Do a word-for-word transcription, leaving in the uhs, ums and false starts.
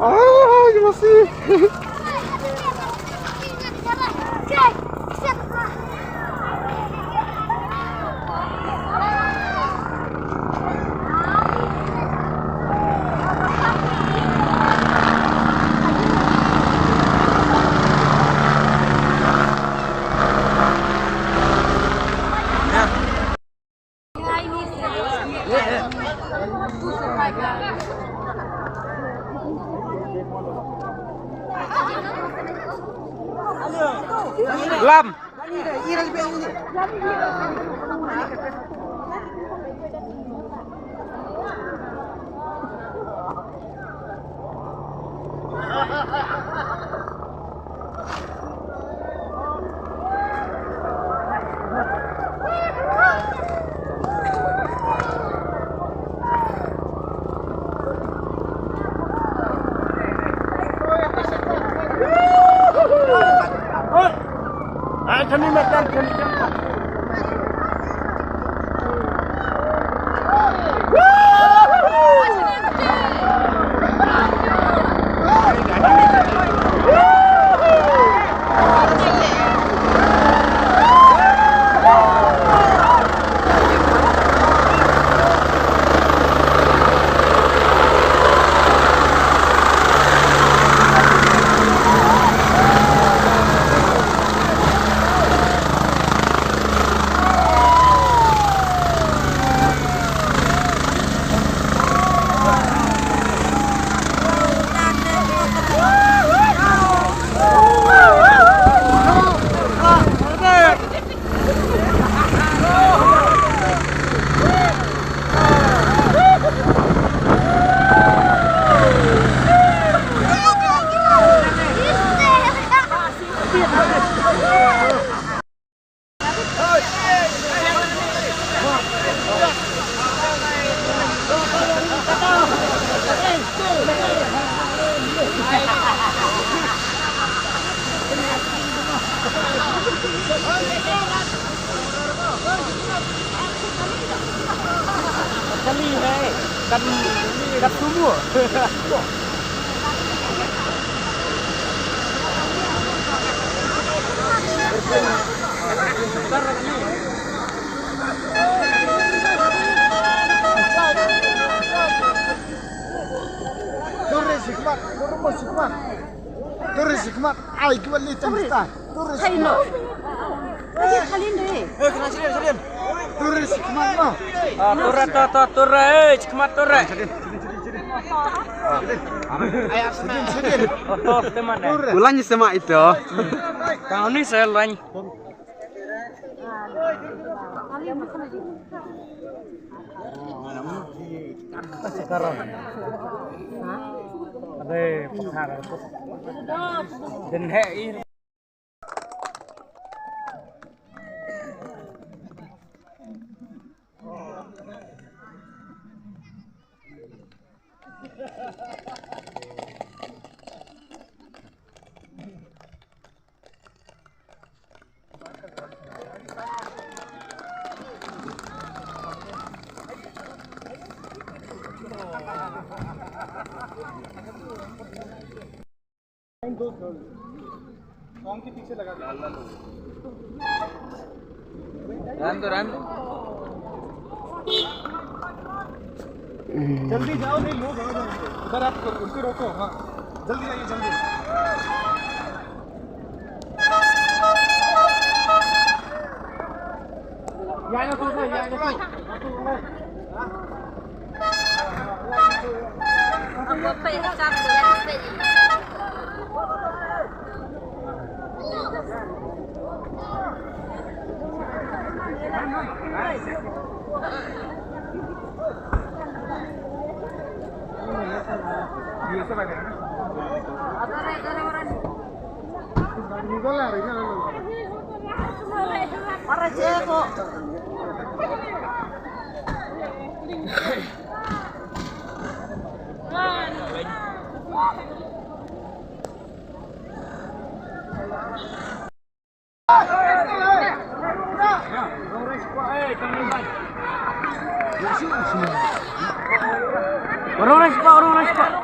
Ah, you must see. Lam. Turun sikmat, turun sikmat. Turun sikmat. Ai, kiwali tang stai. Turun sikmat. Turun sikmat, no. Ah, turun, to, to, turun, eh, sikmat turun. Sidin, sidin. Oh, to, sikmat, eh. Turun. Ulang sikmat itu. Kau ni saya lain. सॉन्ग के पीछे लगा दो। रहने दो, रहने दो। जल्दी जाओ, नहीं, लोग आ जाएंगे। उधर आप उनको रोको, हाँ, जल्दी आइए, जल्दी। Orang, orang cepat, orang, orang cepat.